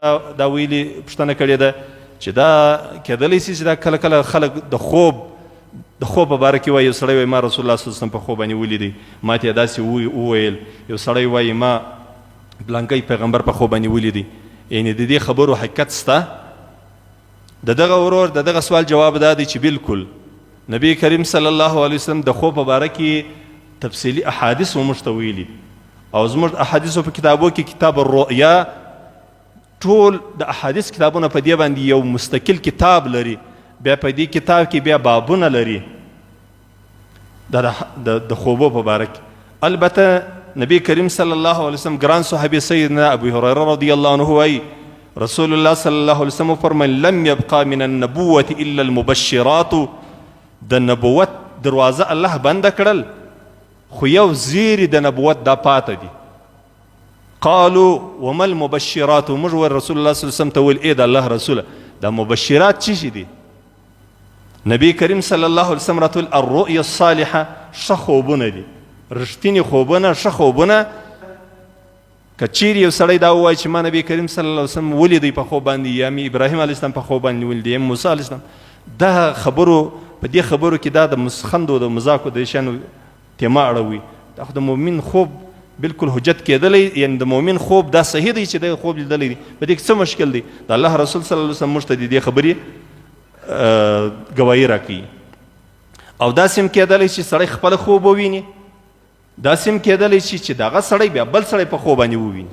دا ویلي پوښتنه کړې ده چې دا کېدلی شي چې دا کله کله خلک د خوب په باره کې وایي. یو سړی وایي ما رسول الله صلی الله علیه وسلم په خوب باندې ولیدی، ما ته یې داسې وویل. یو سړی وایي ما بلانکی پیغمبر په خوب باندې ولیدی. یعنې د دې خبرو حقیقت شته؟ د دغه ورور د دغه سوال جواب دا دی چې بالکل نبی کریم صلی الله علیه وسلم د خوب په باره کې تفصیلي احادیث موږ ته ویلي، او زموږ احادیثو په کتابو کې کتاب الرؤیا، ټول د احادیث کتابونه په دې باندې یو مستقل کتاب لري. بیا په دې کتاب کې بیا بابونه لري د خوبو په باره کې. البته نبی کریم صلی الله علیه وسلم ګران صحابي سیدنا ابو هريره رضی الله عنه وایي رسول الله صلی الله علیه وسلم فرمایل لم يبقى من النبوة الا المبشرات. د نبوت دروازه الله بنده کړل، خو یو زیری د نبوت دا پاته دي. قالو وما المبشرات؟ موږ ور رسول الله صلی الله علیه وسلم ته ویل ای د الله رسوله، دا مبشرات څه شي دي؟ نبی کریم صلی الله علیه وسلم راته ویل الرؤیا الصالحه، ښه خوبونه دي، رښتیني خوبونه، ښه خوبونه. که چیرې یو سړی دا ووایي چې ما نبی کریم صلی الله علیه وسلم ولیدی په خوب باندې، یا مې ابراهیم علیه السلام په خوب باندې ولیدی، یا موسی علیه السلام، دا خبرو په دې خبرو کې دا د مسخندو د مزاکو د شیانو تیمه اړوي. دا خو د مؤمن خوب بالکل حجت کېدلی، یعنی د مؤمن خوب دا صحیح دی چې د خوب لیدلی دی، په دې کې څه مشکل دی؟ د الله رسول صلی الله علیه وسلم موږ ته د دې خبرې ګواهي راکوي. او داسې هم کېدلی چې سړی خپل خوب وویني، داسې هم کېدلی شي چې دغه سړی بیا بل سړی په خوب باندې وویني،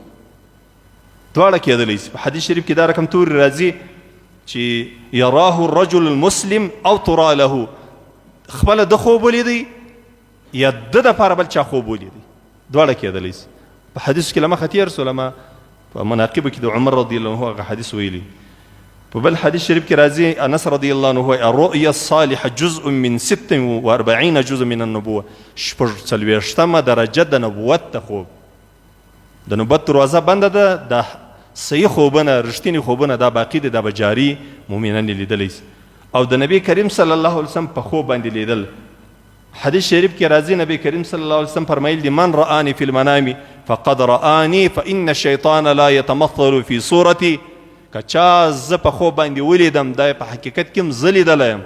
دواړه کېدلی شي. په حدیث شریف کې دا رقم توري راځي چې یراه الرجل المسلم او ترا له، خپله د خوب ولیدی یا د دپاره بل چا خوب ولیدی، دواړه کېدلی شي. په حدیث کې له مخه تېر سو، لما په مناقبو کې د عمر رضی الله عنه هغه حدیث ویلی. په بل حدیث شریف کې راځي انس رضی الله عنه وایي الرؤیا الصالحه جزء من 46 جزء من النبوه، 46مه درجه د نبوت ته خوب، د نبوت دروازه بنده ده، د صحیح خوبونه رښتیني خوبونه دا باقي دي، دا به جاري مؤمنان یې لیدلی سي. او د نبی کریم صلی الله علیه وسلم په خوب باندې لیدل، حدیث شریف کې راځي نبی کریم صلی الله علیه وسلم فرمایل دي من رآني فی المنام فقد رآني فإن الشیطان لا يتمثل في صورتي. که چا زه په خوب باندې ولیدم، دا په حقیقت کې هم زه لیدلی یم،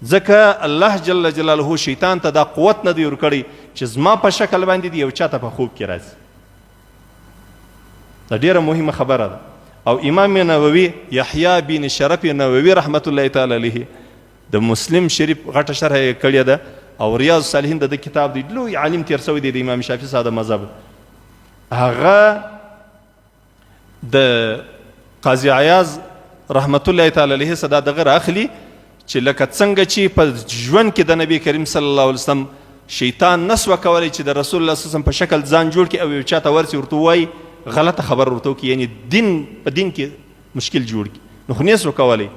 ځکه الله جل جلاله شیطان ته دا قوت نه دی ورکړی چې زما په شکل باندې دی یو چاته په خوب کې راځي. دا ډیره مهمه خبره ده. او امام نووي یحیی بن شرف نووي رحمت الله تعالی علیه د مسلم شریف غټه شرح یې کړې ده او ریاض الصالحین د ده کتاب دی، لوی عالم تیر سوی دی د امام شافعي ساده مذهب. هغه د قاضي عیاض رحمت الله تعالی علیه صدا دغه راخلی چې لکه څنګه چې په ژوند کې د نبی کریم صلی الله علیه وسلم شیطان نسوه کولی چې د رسول الله صلی الله علیه وسلم په شکل ځان جوړ کړي او یو چاته ورسي ورته ووایي غلطه خبره ورته وکړي، یعنی دین په دین کې مشکل جوړ کړي، نو خو نسو کولی.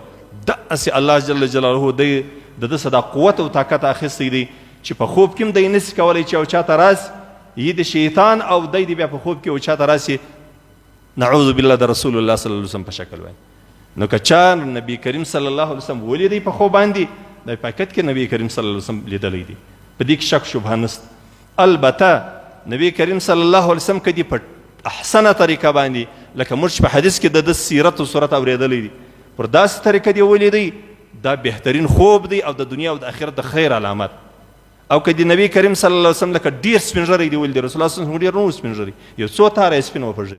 داسې الله جل جلاله دی د ده څخه دا قوت او طاقت اخیستی دی چې په خوب کې هم دی نسي کولی چې یو چاته راسي یې د شیطان او دی دی بیا په خوب کې یو چاته راسي نعوذ بالله د رسول الله صلی الله علیه وسلم په شکل باندې. نو که چا نبی کریم صلی الله علیه وسلم ولیدی په خوب باندې، د پاکت کې نبی کریم صلی الله علیه وسلم لیدلی دی، په دې کې شک شبهه نشته. البته نبی کریم صلی الله علیه وسلم کدی په احسنه طریقه باندې لکه موږ په حدیث کې د ده سیرت او صورت اورېدلی دی، پر داسې طریقه دی ولیدی، دا بهترین خوب دی او د دنیا او د آخرت د خیر علامت. او که د نبی کریم صلی الله علیه وسلم لکه ډیر سپین ږیری دی ولیدی، رسول الله صلی الله علیه وسلم ډیر نو سپین ږیری، یو څو تاره یې سپین وه په ږیره.